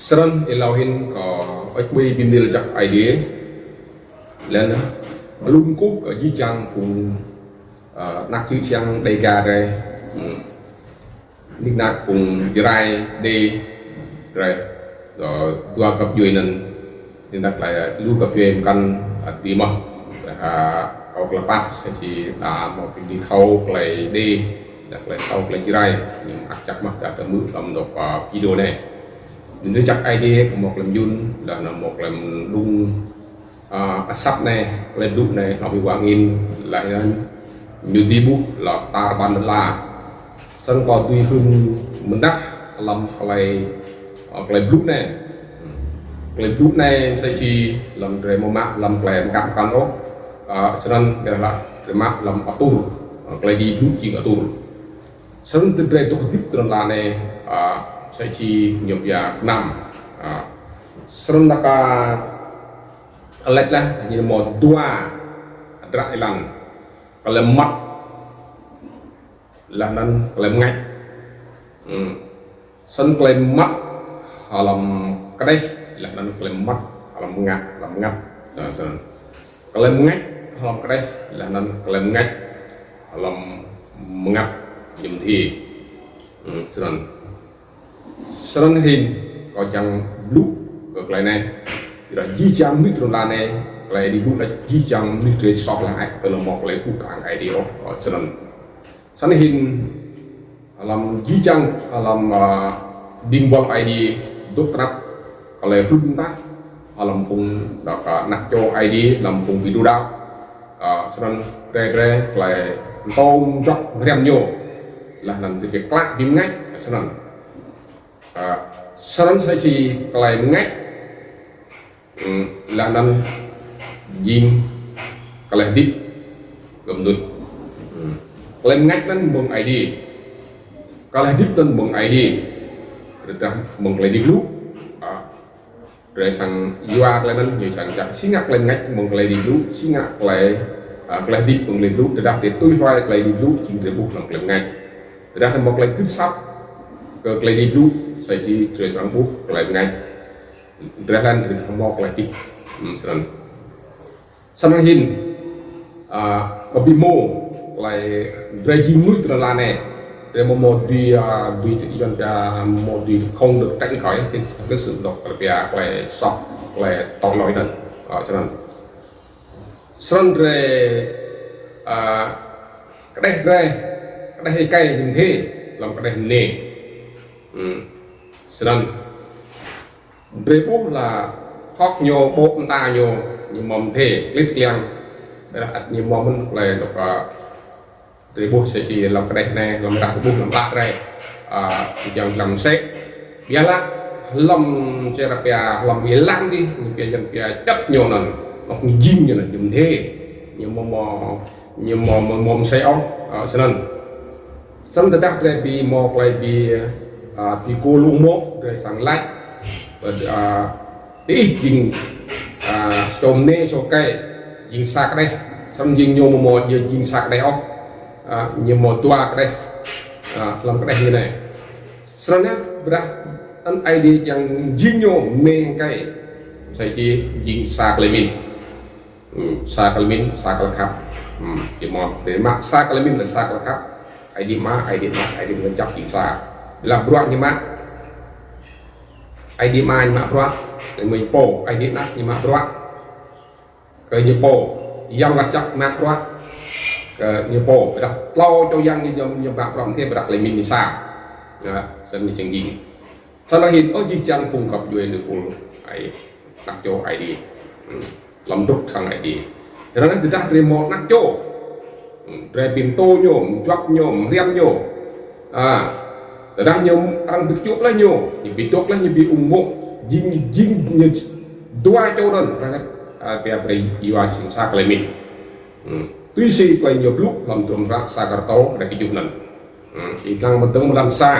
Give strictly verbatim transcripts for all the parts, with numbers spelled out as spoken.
Snăn êlâo hĭn kâo ăt ƀuh bi mni lač jăk Aê Diê. Leh anăn lŏ kkuh kơ jih jang phung, ơ, anak čư̆ čhiăng Dega drei. Hmm. Nik nak phung Jrai, Êđê drei. Ơ, dua găp djuê anăn. Nik nak klei lu găp djuê mkăn, ơ, bi mâo. Ha, kâo klei pap sa čô đa mâo bi mni thâo klei Êđê, đa klei thâo klei Jrai. Ñu mơak jăk mơh đa tơ mưč hlăm dôk, ơ, video anei. Bi mni lač jăk Aê Diê, mâo klei myun, leh anăn mâo klei mđung, ơ, asăp anei, klei blŭ anei, hlăm êwa angĭn, leh anăn ñu dưi ƀuh lŏ tar ƀar lăn ala. Snăn kâo dưi hưn mdah hlăm klei, ơ, klei blŭ anei. Klei blŭ anei msĕ si hlăm drei amâo mă hlăm klei mkăn mkăn ôh. Ơ, snăn drei lač drei mă hlăm atur, ơ, klei Aê Diê blŭ jing atur. Snăn drei dôk hdĭp ti lăn ala anei, ơ, msĕ si ñu pia knăm. Ơ, snăn dah ka lač leh, ñu mâo dua hdră êlan. Klei mmăt leh anăn klei mngač. Hmm. Snăn klei mmăt hlăm kđeh, leh anăn klei mmăt hlăm mnga-, hlăm mngăt. Ơ, snăn. Klei mngač hlăm kđeh, leh anăn klei mngač hlăm mngăt ñu mdê. Hmm, snăn. Snăn hĭn, kâo čiăng blŭ kơ klei anei. Ƀiădah jih jang mnuih ti lăn ala anei, klei Aê Diê blŭ lač jih jang mnuih drei soh leh ăt, tơl amâo mâo klei kkuh kơ Aê Diê ôh, ơ, snăn. Snăn hĭn, hlăm jih jang, hlăm, ơ, dĭng buăl Aê Diê dôk tnăp, klei hưn mdah, hlăm phung đa ka anak čô Aê Diê, hlăm phung bi đru đăo. Ơ, snăn drei drei, klei mtô mjăk mriăm ñu. Leh anăn drei bi klă bi mngač, snăn. Ơ, snăn msĕ si klei mngač, hmm, leh anăn jing klei hdĭp kơ mnuih. Hmm. Klei mngač anăn mơ̆ng Aê Diê. Klei hdĭp anăn mơ̆ng Aê Diê. Tơdah mơ̆ng klei Aê Diê blŭ. Ơ, drei srăng yua klei anăn, ñu srăng čăk si ngă klei mngač mơ̆ng klei Aê Diê blŭ, si ngă klei, ơ, klei hdĭp mơ̆ng klei blŭ, tơdah drei tui hluê klei Aê Diê blŭ, jing drei ƀuh hlăm klei mngač. Tơdah drei mâo klei gưt asăp kơ klei Aê Diê blŭ, sa čô drei srăng ƀuh klei mngač. Drei hlăm drei mâo klei hdĭp. Hmm, snăn. Snăn hĭn, ơ, kơ bi mâo klei drei jing mnuih ti lăn ala anei. Drei amâo mâo dưi, ơ, dưi ti yuăn pia amâo dưi không được tránh khỏi cái, cái sự độc, pia klei soh, klei tội lỗi anăn. Ơ, snăn. Snăn drei, ơ, kđeh drei, kđeh êkei ñu mdê, hlăm kđeh mniê. Hmm. Snăn. Drei ƀuh lač hŏk ñu ƀô̆ mta ñu, ñu mâo mdê, klĭt kliăng. Ƀiădah ăt ñu mâo mơ̆n klei dôk, ơ, drei ƀuh sa čô hlăm kđeh anei, hlăm dah drei ƀuh hlăm ƀă drei. Ơ, čiăng hlăm msĕ. Ƀiădah hlăm čar pia, hlăm êlan dih, ñu pia čiăng pia čăt ñu anăn. Ôh, ñu jing ñu anăn, ñu mdê. Ñu mâo mâo, ñu mâo mâo mâo msĕ ôh, ơ, snăn. Snăn tơdah drei bi mâo klei bi, ơ, bi kơ lŏ mâo, drei srăng lač. Ơ, diih jing, ơ, sa čô mniê, sa čô êkei, jing sa kđeh. Snăn jing ñu amâo mâo, ñu jing sa kđeh ôh. Ơ, ñu mâo dua kđeh, ơ, hlăm kđeh ñu anei. Snăn yơh, ƀiădah anăn Aê Diê čiăng jing ñu mniê êkei. Sa čô jing sa klei mĭn. Hmm, sa klei mĭn, sa klei khăp. Hmm, ñu mâo, drei mă sa klei mĭn leh sa klei khăp. Aê Diê Ama, Aê Diê Anak, Aê Diê Mngăt Jăk jing sa. Ƀiădah bruă ñu mă. Aê Diê Ama ñu mă bruă kơ ñu pô, Aê Diê Anak ñu mă bruă kơ ñu pô, Yang Mngăt Jăk mă bruă kơ ñu pô. Ƀiădah tlâo čô yang ñu, ñu, ñu mă bruă mdê, ƀiădah klei mĭn ñu sa. Ơ, snăn ñu čiăng jing. Snăn hĭn, ơ, jih jang phung găp djuê êpul, ai, anak čô Aê Diê. Hmm. Hlăm dôk sang Aê Diê. Snăn tơdah drei mâo anak čô. Hmm. Drei bi mtô ñu, mjuăt ñu, mriăm ñu. Ơ. Tơdah ñu arăng bi kčŭp leh ñu, ñu bi dôk leh ñu bi ung mô̆, jing, jing ñu dua čô anăn, arăng, a, pia brei yua sĭt sa klei mĭn. Hmm. Tui si klei ñu blŭ hlăm hdruôm hră sa Kôrantô, kdrêč kjuh anăn. Hmm. Ih dlăng mơ̆ng dơ̆ng mlan sa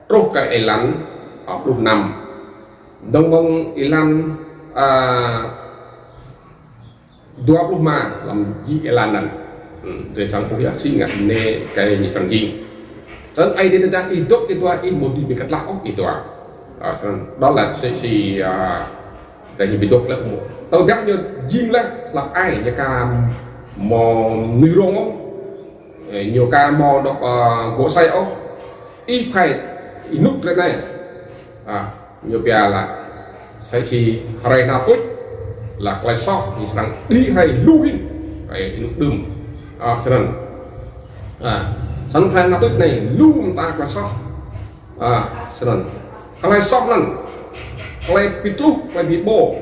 truh kơ êlan, a, pluh năm. Dơ̆ng mơ̆ng êlan, a, dua pluh êma hlăm jih êlan anăn. Hmm, drei srăng ƀuh yơh si ngă mnê êkei ñu srăng jing. Snăn Aê Diê tơdah ih dôk ih dua ih amâo dưi bi ktlah ôh ih dua. A, snăn. Đó là si, si, a, drei ñu bi dôk leh mô̆. Tơdah ñu jing leh hlăk ai ñu ka mâo mnuih rông ôh. Ê, ñu ka mâo dôk, a, gŏ asei ôh. Ih phải ênuk drei anei. A, ñu pia lač. Msĕ si hruê knhal tuč. Lač klei soh, ih srăng đĭ hruê lu hĭn. Ê, ênuk đưm. A, snăn. A, snăn hruê knhal tuč anei, lu mta klei soh. A, snăn. Klei soh anăn. Klei bi tluh, klei bi ƀô.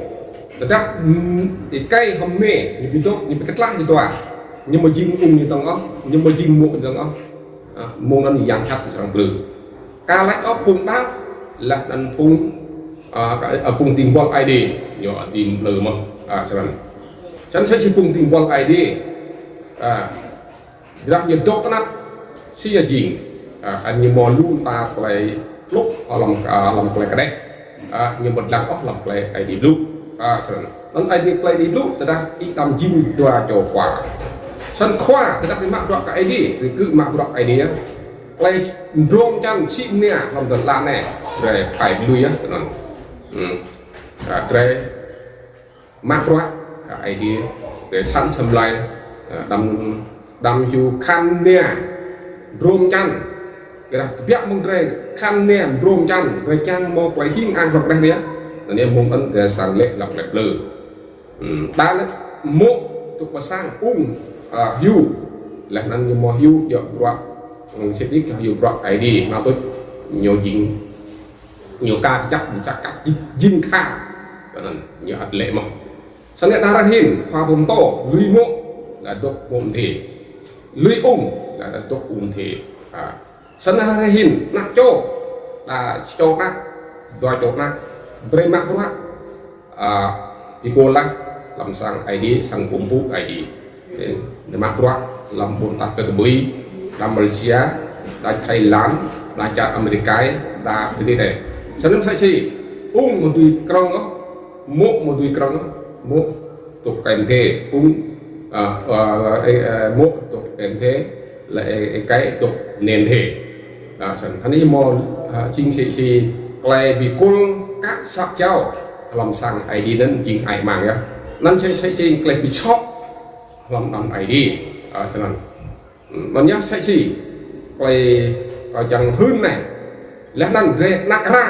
Tơdah, mm, êkei hŏng mnê, ñu bi dôk, ñu bi ktlah ñu dua. Ñu amâo jing ung ñu dơ̆ng ôh, ñu amâo jing mô̆ ñu dơ̆ng ôh. A, mơ̆ng anăn yang jhat srăng blư̆. Ka lač ôh phung đăo, leh anăn phung, a, ka, a, phung dĭng buăl Aê Diê, ñu ăt bi blư̆ mơh, a, snăn. Snăn msĕ si phung dĭng buăl Aê Diê, a, tơdah ñu dôk tnăp, si ya jing, a, anăn ñu mâo lu mta klei tluh, hlăm, a, hlăm klei kđeh, a, ñu amâo dlăng ôh hlăm klei Aê Diê blŭ, a, snăn. Anăn Aê Diê klei Aê Diê blŭ, tơdah ih đăm jing dua čô khua. Snăn khua, tơdah ih mă bruă kơ Aê Diê, ih kơ mă bruă Aê Diê. Klei mdrŏng čan si mnia hlăm dơ̆ng lăn anei, drei phải lui yơh, snăn. Hmm. A, drei mă bruă kơ Aê Diê, drei săn asei mlei, a, đăm, đăm hiu khăn mnia, mdrŏng čan. Kơ dah kbiă mơ̆ng drei khăn mnia, mdrŏng čan, drei čiăng mâo klei hing ang hlăm kđeh anei. Anăn mơ̆ng anăn drei srăng lĕ hlăm klei blư̆. Hmm, đa lĕ mô̆ dôk ƀơ sang ung, a, hiu. Leh anăn ñu mâo hiu, djŏ bruă, hmm, sĭt nik hiu bruă Aê Diê, knhal tuč ñu jing, ñu ka kjăp, ñu čăk kăt, jing, jing kha. Anăn ñu ăt lĕ mơh. Snăn đa arăng hĭn, khua pô mtô, lui mô̆, leh dôk mô̆ mdê. Lui ung, leh dôk ung mdê. A. Snăn arăng hĭn, anak čô, đa čô anak, dua čô anak, brei mă bruă, a, bi kôl leh, hlăm sang Aê Diê, sang kkuh mpŭ Aê Diê. Ê, ñu mă bruă, hlăm ƀuôn tah kơ kbưi, đa Malaysia, đa Thái Lan, đa čar Amêrika, đa Việt Nam. Snăn msĕ si, ung amâo dưi krŏng ôh, mô̆ amâo dưi krŏng ôh, mô̆ dôk êkei mdê, ung, a, a, ê, ê, mô̆ dôk êkei mdê, leh ê, êkei dôk mnê mdê. A, snăn. Anei mâo, a, jing si, si klei bi kôl kă sap jao hlăm sang Aê Diê anăn jing ai mang yơh. Anăn si, si, si klei bi soh hlăm anăn Aê Diê. A, snăn. Anăn yơh msĕ si klei, a, čiăng hưn anei. Leh anăn drei anak hra.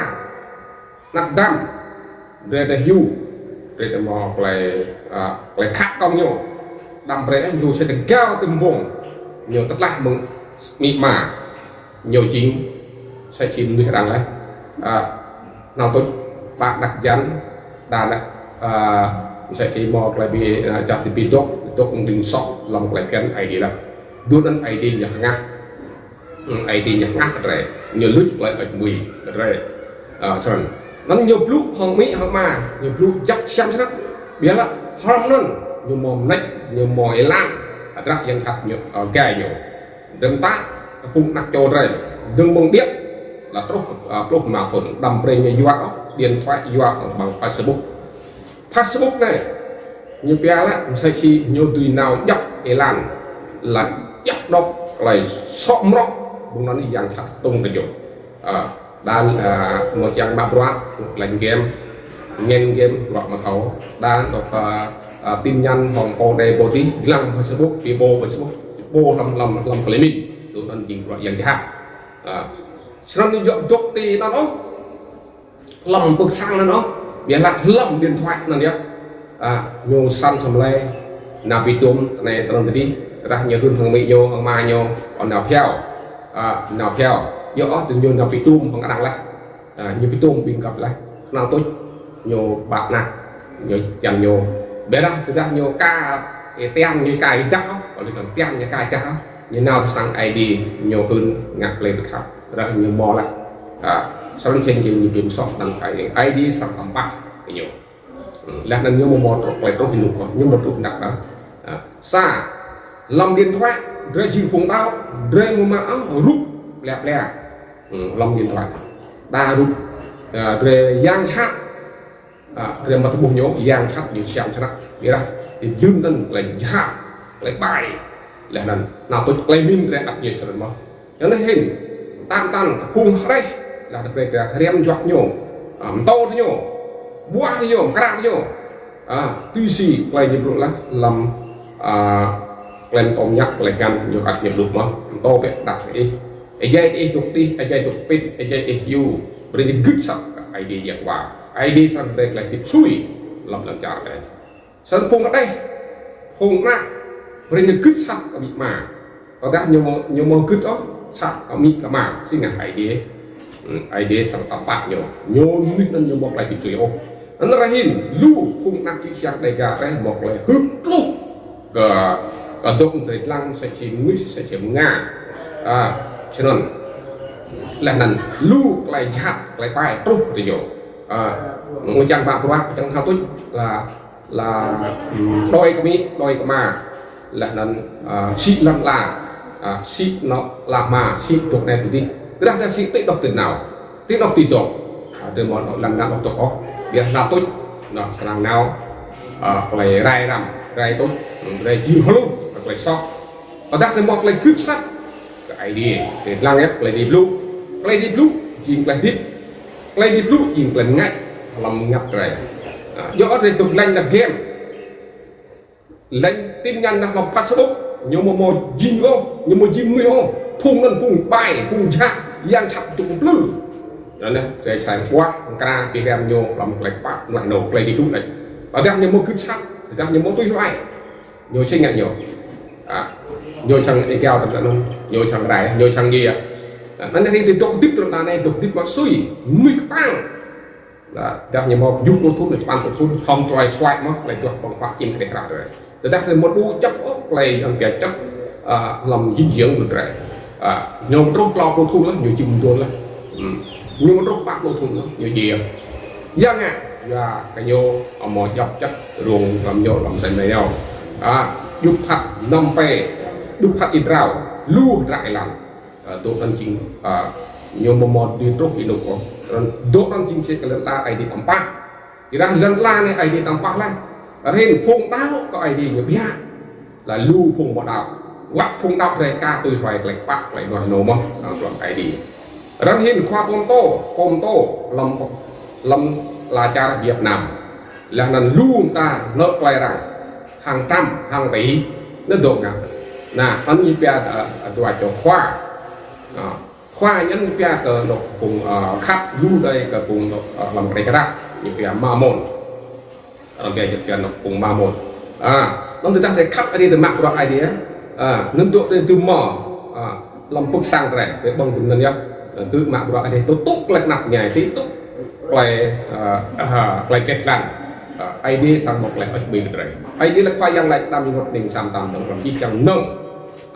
Anak dăm, drei, drei hiu, drei, drei mâo klei, a, klei khăp kơ ñu. Đăm brei ñu sĭt gao ti mbông, ñu tơtlaih mơ̆ng amĭ ama, ñu jing, msĕ si mnuih arăng leh. A, knhal tuč, ƀă anak jăn, đa leh, a, msĕ si mâo klei bi, a, čăt ti bi dôk, dôk ung dĭng soh, hlăm klei bhiăn Aê Diê leh. Dŭm anăn Aê Diê ñu hngah. Hmm, Aê Diê ñu hngah kơ drei. Ñu luč klei hơêč hmưi kơ drei. A, snăn. Anăn ñu blŭ hŏng amĭ hŏng ama, ñu blŭ jăk siam snăk. Ƀiădah hlăm anăn, ñu mâo mnêč, ñu mâo êlan. Hdră yang jhat ñu, a, gai ñu. Dơ̆ng mta, kơ phung anak čô drei. Dơ̆ng mơ̆ng điêt, leh truh, a, pluh êma thŭn. Đăm brei ñu yua, điện thoại yua hŏng bằng Facebook. Facebook anei, ñu pia leh, msĕ si ñu dưi nao djăp êlan, leh djăp dôk klei soh mrŏ, ƀuôn anăn yang jhat ktŭng kơ ñu. A, đa, a, mâo čiăng mă bruă, lač game, ngêñ game, bruă amâo thâo, đa dôk, a, a, tin nhắn hŏng pô anei pô dih, dlăng Facebook, bi ƀô Facebook, bi ƀô hlăm, hlăm, hlăm klei mĭn, dŭm anăn jing bruă yang jhat. A, snăn ñu djŏ dôk ti anăn ôh. Hlăm pưk sang anăn ôh, ƀiădah hlăm điện thoại anăn yơh. A, ñu săn asei mlei, nao bi tuôm, anei tinăn ti dih, tơdah ñu hưn hŏng amĭ ñu, hŏng ama ñu, ơ nao bhiâo. A, nao bhiâo. Yơh ôh, ñu nao bi tuôm hŏng arăng leh. A, ñu bi tuôm bi mkăp leh. Knhal tuč, ñu ƀă anak, ñu čiăng ñu. Ƀiădah, tơdah ñu ka, ê, tian ñu ka êdah ôh, kâo lač anăn tian ñu ka êdah ôh. Ñu nao ti sang Aê Diê, ñu hưn ngă klei bi khăp. Rah ñu mâo lah. A, srăng čhen jing ñu bi msoh anăn Aê Diê. Aê Diê srăng tăm pah kơ ñu. Hmm, leh anăn ñu mâo mâo truh klei truh ênuk, ñu mâo truh năk dah. A, sa, hlăm điện thoại, drei jing phung đăo, drei mâo mă, a, rup plei plei. Hmm, hlăm điện thoại. Đa rup, a, drei yang jhat. A, drei mă tơbuh ñu, yang jhat ñu siam snăk. Ƀiădah, ti dŭm anăn klei jhat, klei ƀai. Leh anăn, nao tuč klei mĭn drei ăt ñu srăng mâo. Yua anăn hĭn, tăn tăn, phung hriăm, leh anăn drei hriăm juă ñu. A, mtô ñu, ƀuah ñu, mkra ñu. A, tui si klei ñu blŭ lah, hlăm, a, klei mtô mñă, klei găn, ñu ăt ñu blŭ mơh. Mtô bĕ đăp ih. Êjai ih dôk tih, êjai dôk pĭt, êjai ih hiu. Brei ñu gưt asăp kơ Aê Diê Yêhôwa. Aê Diê srăng brei klei hdĭp sui hlăm lăn čar anei. Snăn phung hđeh, phung anak, brei ñu gưt asăp kơ amĭ ama. Tơdah ñu mâo, ñu mâo gưt ôh asăp kơ amĭ kơ ama, si ngă Aê Diê. Hmm, Aê Diê srăng tăm pah ñu. Ñu mnuih anăn ñu mâo klei hdĭp sui ôh. Anăn ară hin, lu phung anak čư̆ čhiăng Dega drei mâo klei hưp tluh kơ, kơ dôk drei dlăng sa čô mnuih, sa čô mnga. A, snăn. Leh anăn lu klei jhat, klei ƀai truh ti ñu. A, mơ̆ng čiăng mă bruă, čiăng hao tuč lah, lah, hmm, đôi kơ amĭ, đôi kơ ama. Leh anăn, a, sĭ lăn ala, a, sĭ anôk ala hma, sĭ dôk anei dôk dih. Tơdah ta sĭ ti dôk ti nao. Ti anôk ti dôk. A, drei mâo anôk lăn ala dôk ôh. Ƀiădah nao tuč, anôk srăng nao, a, klei rai răm, rai tuč, hmm, rai jing hluh, klei soh. Tơdah drei mâo klei gưt asăp kơ Aê Diê, drei dlăng yơh, klei Aê Diê blŭ. Klei Aê Diê blŭ, jing klei hdĭp. Klei Aê Diê blŭ, jing klei mngač, hlăm mngăt drei. A, djŏ drei dôk lĕ anăp game. Lĕ tin nhắn anăn hlăm Facebook, ñu mâo mâo jing ôh, ñu mâo jing mnuih ôh, phung anăn phung ƀai, phung jhat, yang jhat dôk mplư. Anăn, drei srăng ƀuah, mkra, bi hriăm ñu, hlăm klei kpă, mlah nô, klei Aê Diê blŭ anei. Tơdah ñu mâo gưt asăp, tơdah ñu mâo tui hluê. Ñu si ngă ñu. A, ñu čiăng êgao tơdah anăn, ñu čiăng rai, ñu čiăng djiê. A, anăn ară anei dôk hdĭp tơdah anei, dôk hdĭp mă sui, mnuih kpă. Lah, tơdah ñu mâo kjuh pluh thŭn, čpăn pluh thŭn, hŏng klei suaih mơh, klei duah ƀơ̆ng huă čĭm hđeh hră drei. Tơdah drei mâo đu čăp ôh, klei yang pia čăp, a, hlăm jing jing drei. A, ñu truh tlâo pluh thŭn lah, ñu čĭm mduôn lah. Hmm. Ñu truh pă pluh thŭn lah, ñu djiê. Yang ngă, ya, kơ ñu, a, mâo djăp čăp, rông hlăm ñu, hlăm sĕn mei ñu. A, djŭp phat năm pe, djŭp phat êa drao, lu hdră êlan. A, dôk anăn jing, a, ñu mâo mâo dưi truh ênuk ôh. Anăn dôk anăn jing čĕ kơ lăn ala Aê Diê tăm pah. Ƀiădah lăn ala anei Aê Diê tăm pah leh. Ară hin phung đăo kơ Aê Diê ñu ƀiă. Lah lu phung ƀu đăo. Wăt phung đăo drei ka tui hluê klei kpă, klei duah nô mơh, a, hlăm Aê Diê. Ară hin khua pô mtô, pô mtô, hlăm, hlăm ala čar Việt Nam. Leh anăn lu mta nao klei arăng. Hàng trăm, hàng tỷ, anăn dôk ngă. Nah, anăn ñu pia, a, a, dua čô khua. A, khua anăn ñu pia kơ anôk phung, a, khăp lu đei kơ phung anôk, a, hlăm kreh rah, ñu pia Mamôn. Arăng pia, ñu pia anôk phung Mamôn. A, anăn tơdah drei khăp Aê Diê, drei mă bruă Aê Diê, a, anăn dôk drei dưm mâo, a, hlăm pưk sang drei, drei ƀơ̆ng dưm anăn yơh. Kơ mă bruă Aê Diê, tŭ tŭ klei knap mñai, tŭ tŭ klei, a, a, klei kĕt lăn. A, Aê Diê srăng mâo klei hơêč hmưi kơ drei. Aê Diê lĕ Khua Yang lač tam ênguôt hnĭng sa mtam dơ̆ng hlăm jih jang mnơ̆ng.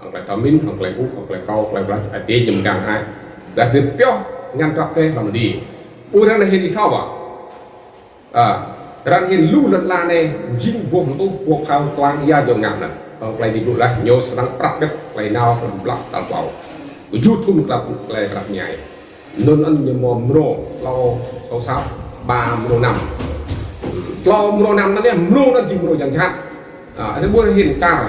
Hŏng klei thâo mĭn, hŏng klei ƀuh, hŏng klei kâo, klei wah, Aê Diê jing mgang ai. Dah drei pioh ngăn drăp drei hlăm Aê Diê. Ƀuh ară anei hĭn ih thâo ba. A, ară anei hĭn lu lăn ala anei, jing boh mtuh, boh phao tuang ya dôk ngă anăn. Hŏng klei Aê Diê blŭ lah, ñu srăng prăp bĕ klei nao hlăm blah tal tlâo. Kjuh thŭn klei, klei knap mñai. Anăn anăn ñu mâo mrô, tlâo, tlâo sa, ba mrô năm. Tlâo mrô năm anăn yơh, mrô anăn jing mrô yang jhat. A, drei ƀuh hĭn čar,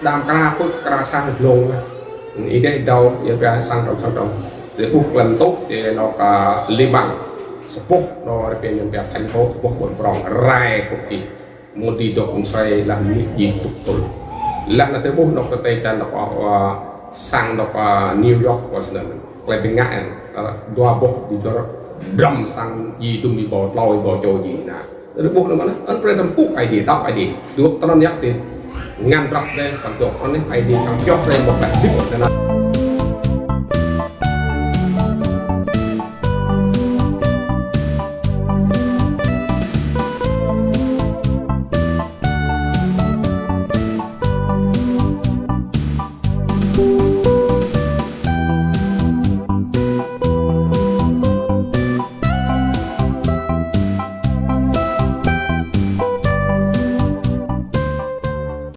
đăm kra pưk, kra sang dlông lah. Ih deh dâo, ya pia sang trong, sang trong. Drei ƀuh klei mtŭk, drei nao kơ Liban. Sa boh, nao drei pia ñu pia thành phố, sa boh ƀuôn prŏng, rai pŭk ih. Mâo dưi dôk msĕ lah mnuih jing tŭk tŭl. Lah anăn drei ƀuh nao kơ tê čan nao, a, sang nao, a, New York, kơ snăn. Klei bi ngă, a, dua boh bi dơr, dram sang jing dŭm êbâo tlâo êbâo čô jing nah. Drei ƀuh anăn mơh, anăn brei drei pŭk Aê Diê, đăo Aê Diê. Dôk tinăn yơh ti ngăn drăp drei srăng dôk anăn Aê Diê kăn pioh drei mâo klei hdĭp anăn.